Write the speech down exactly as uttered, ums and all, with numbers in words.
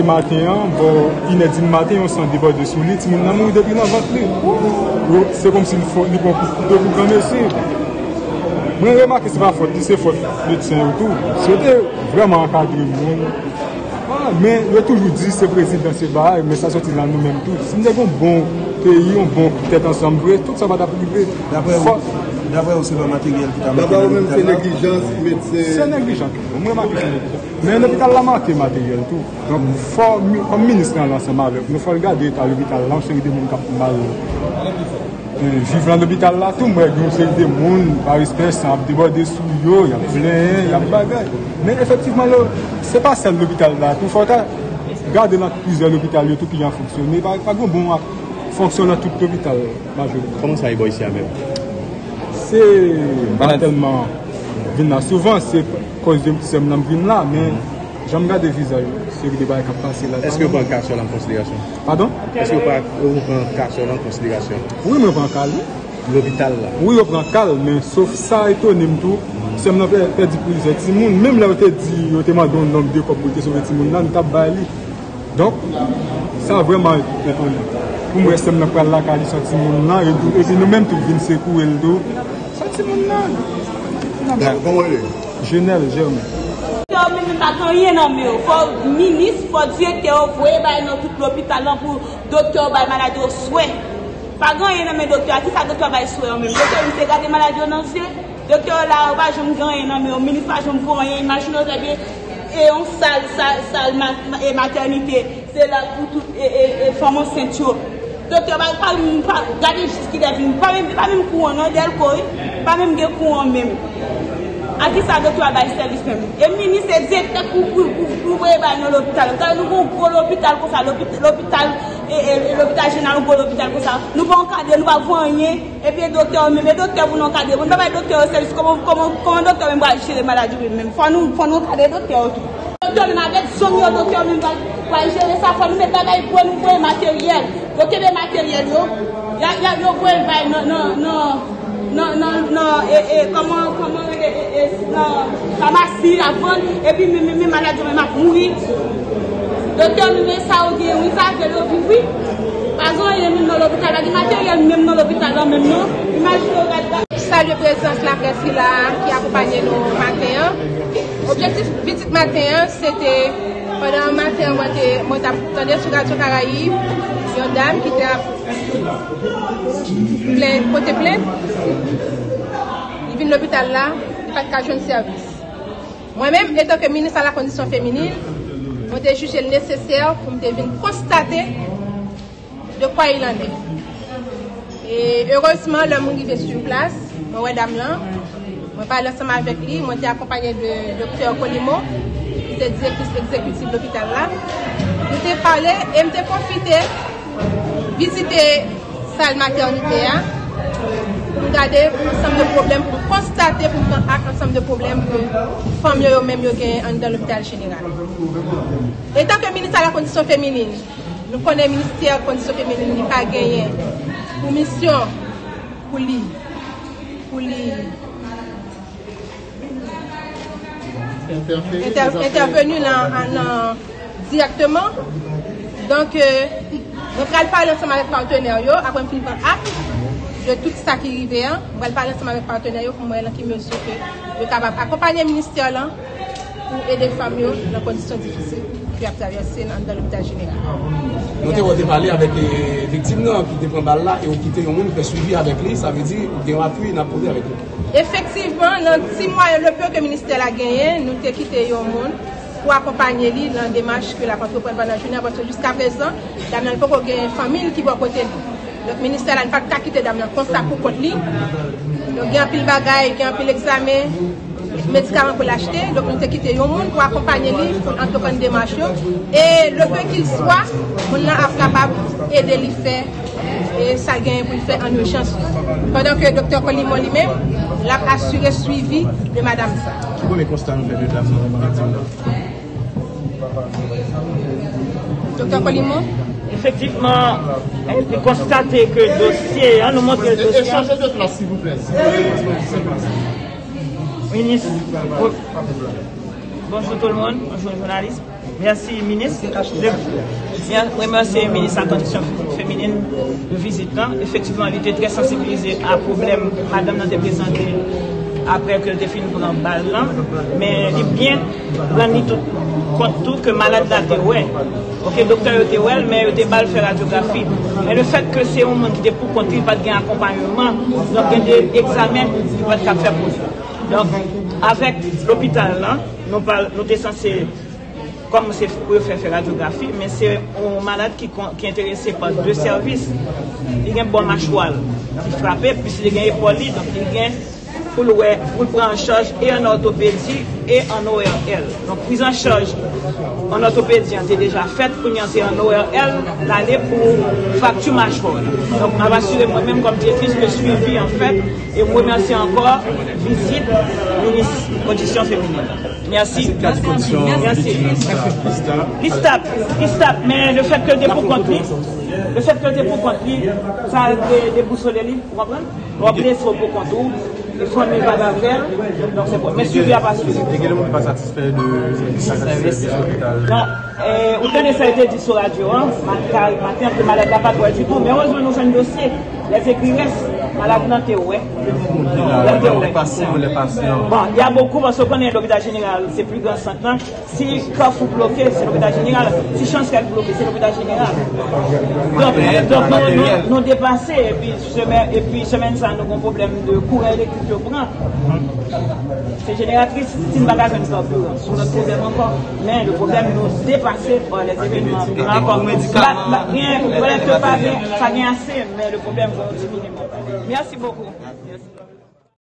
Maten an, bò inè di maten, yon san debòde sou li, timoun nan mouri depi nan vant li. Yo, se kòmsi li fò, li pran kout kouto pou granmesi. Mwen remake se pa fòt li, se fòt medsen yo tou. Si yo te vrèman ankadre moun, ah, men yo toujou di se prezidan, se bagay, men sa soti nan nou menm tou. Si n te gen yon bon peyi, yon bon tèt ansanm vre, tout sa pa t ap rive. Daprè ou, daprè ou, se pa materyèl ki ta manke nan lopital la? Daprè ou menm, se neglijans medsen? Se neglijans. Mwen remake se neglijans. Men lopital la manke materyèl tou. Donk, fò, mi- kòm minis lan ansanm avèk nou, fò l gade eta lopital la, yon seri de moun k ap mal, eh, viv nan lopital la tou. M wè gen yon seri de moun, pa respè, san ap debòde sou yo, y ap plenyen, y ap bagay. Men efektivman, lo- se pa sèl lopital la tou. Fò w ta gade nan plizyè lopital yo tou ki jan fonksyone. Pa, pa gen bon ak fonksyon nan tout lopital majorite. Kòman sa ye bò isi a menm? Se pa tèlman vin la souvan, se kòz de sè m nan m vin la, men jan m gade vizaj yo, seri de bagay k ap pase la. Èske yo pran ka sè w la an konsiderasyon? Padon? Èske yo pran, yo pran ka sè w la an konsiderasyon? Wi, mwen pran ka l, wi. Lopital la? Wi, yo pran ka l, men sof sa etone m tou, sè m nan pè- pèdi plizyè timoun. Menm lè yo te di, yo te mande yon nonb de kòb pou l te sove timoun nan, nou t ap bay li. Donk, sa vrèman etonan. Pou m wè sè m nan pral lakay li san timoun nan, epi, epi nou menm tout vin sekoure l tou. San timoun nan. Kòman w rele? Jenèl Jèmen. Doktè yo menm pa gen anyen nan men yo. Fò minis, fò direktè yo voye bagay nan tout lopital lan pou doktè yo bay malad yo swen. Pa gen anyen nan men doktè a. Kisa doktè a bay swen yo menm? Doktè yo misye gade malad yo nan zye. Doktè yo la, yo pa janm gen anyen nan men yo. Minis pa janm voye anyen. Imajine w trè byen, e yon sal, sal, sal ma- e matènite. Se la pou tout e, e, e fanm ansent yo. Doktè pa, pa, pa gade jis kilè vin. Pa menm, pa menm kouran non, dèlko wi. Pa menm gen kouran menm. A kisa doktè a bay sèvis menm? E minis e direktè pou, pou, pou, pou voye bay nan lopital. Gade nou gon gwo lopital konsa, lopi- lopital, e, e, e lopital jeneral, yon gwo lopital konsa. Nou pa ankadre, nou pa voye anyen. Epi e doktè yo menm, e doktè pou nou ankadre. Pou nou pa bay doktè yo sèvis, kòman, kòman, kòman doktè yo menm pral jere maladi yo menm? Fò nou, fò nou ankadre doktè yo tou. Doktè menm avèk zòn yo, doktè menm pral, pral jere sa. Fò nou met bagay pou nou voye materyèl. Yo kenbe materyèl yo. Ya, ya, yo voye l bay nan, nan, nan, nan, nan, nan, e, e, kòman, kòman rele, e, e, nan famasi, la vann. Epi men, men, men malad yo menm ap mouri. Doktè menm sa yo gen, wi, sa fè yo viv, wi. Pa gen anyen menm nan lopital, pa gen materyèl menm nan lopital la menm non. Imajine w gade. Salye prezans laprès ki la a, ki akonpanye nou maten an. Objektif vizit maten an, se te, pandan maten an, mwen te, mwen t ap tande sou Radyo Karayib, yon dam ki te ap plen, pote plent, li vin lopital la, li pa t ka jwenn sèvis. Mwen menm, etanke minis a la kondisyon feminin, mwen te jije l nesesè pou m te vin konstate de quoi il en est. E erezman, lè mwen rive sou plas, mwen wè dam lan, mwen pale ansanm avèk li, mwen te akonpanye de doktè Colimo, ki se direktris egzekitif lopital la. Nou te pale e m te pwofite vizite sal matènite a, pou m gade ansanm de pwoblèm, pou m konstate, pou m pran ak ansanm de pwoblèm ke fanm yo, yo menm yo genyen anndan lopital jeneral. Etanke minis a la kondisyon feminin, nou konnen ministè kondisyon feminin li pa genyen pou misyon pou li, pou li entè- entèveni nan, nan dirèkteman. Donk, euh, mwen pral pale ansanm avèk patnè yo, apre m fin pran ak de tout sa ki rive an, mwen pral pale ansanm avèk patnè yo pou m wè nan ki mezi ke yo kapab akonpanye ministè lan pou ede fanm yo nan kondisyon difisil ke y ap travèse anndan lopital jeneral. Nou te wè w te pale avèk, eh, viktim nan ki te pran bal la e w kite yon moun fè swivi avèk li, sa vle di ou gen yon apui n ap poze avèk li. Efektivman, nan ti mwayen, le peu ke ministè la genyen, nou te kite yon moun pou akonpanye li nan demach ke l ap antreprann pandan jounen an, paske jiskaprezan, dam nan li poko gen fanmi l ki bò kote li. Donk, ministè la li pa t ka kite dam nan konsa pou kont li. Donk, gen anpil bagay, gen anpil egzamen, medikaman pou l achte. Donk, nou te kite yon moun pou akonpanye li, pou l antreprann demach yo. E le peu qu'il soit, moun nan ap kapab ede li fè e sa l genyen pou l fè an ijans. Pandan ke doktè Colimon li menm, l ap asire swivi de madanm sa. Ki premye konsta nou fè de dam nan, viktim nan? Doktè Colimon? Efektivman, nou konstate ke dosye an, nou montre dosye an. Minis, bonjou tout moun, bonjou jounalis. Mèsi, minis. Mwen remèsye minis la kondisyon feminin de vizit lan. Efektivman, li te trè sansibilize a pwoblèm madanm nan te prezante apre ke l te fin pran bal lan. Men li byen rann li tout kont tou ke malad la te wè. Ok, doktè yo te wè l, men yo te ba l fè radyografi. Men le fèt ke se yon moun ki te pou kont li, pa t gen akonpayman, donk gen de egzamen li pa t ka fè pou li. Donk, avèk lopital lan, nou pa, nou te sanse kòmanse pou yo fè, fè radyografi, men se yon malad ki, ki enterese pa de sèvis. Li gen bò machwa l ki frape, plis li gen epòl li, donk li gen pou l wè, pou l pran an chaj e an òtopedi e an O R L. Donk, priz an chaj an òtopedi an te deja fèt, kounye an se an O R L l ale pou frakti machwa l. Donk, m ap asire mwen menm kòm direktris ke swivi an fèt, e m remèsye ankò vizit minis kondisyon feminin. Mèsi. Mèsi. Li stap, li stap, men le fèt ke l te pou kont li, le fèt ke l te pou kont li, sa de, debousole li, ou konprann? Lè w blese w pou kont ou, e fanmi pa avè l, donk se bon. Men swivi a pa swivi. E gen de moun ki pa satisfè de, de sa k ap fèt nan lopital. Non, e, ou tande sa yo te di sou radyo an, ma-, kare maten, ke malad la pa t wè ditou, men erezman nou jwenn dosye. Lè se ki rès, malad lan te wè. Lè te wè. Bon, y a beaucoup, paske w konnen lopital jeneral, se pli gran sant lan. Si Kafou bloke, se lopital jeneral. Si Chanstrèl bloke, se lopital jeneral. Donk, donk nou, nou, nou deplase, epi semèn, epi semèn sa, nou gen pwoblèm de kouran elektrik yo pran. Se jeneratris, si n pa ka jwenn kabiran, se yon lòt pwoblèm ankò. Men le pwoblèm, nou depase pa lè evènman ankò. Pa, pa gen, pa gen, pa gen ase, men le pwoblèm, nou diminye. Mèsi bokou. Mèsi.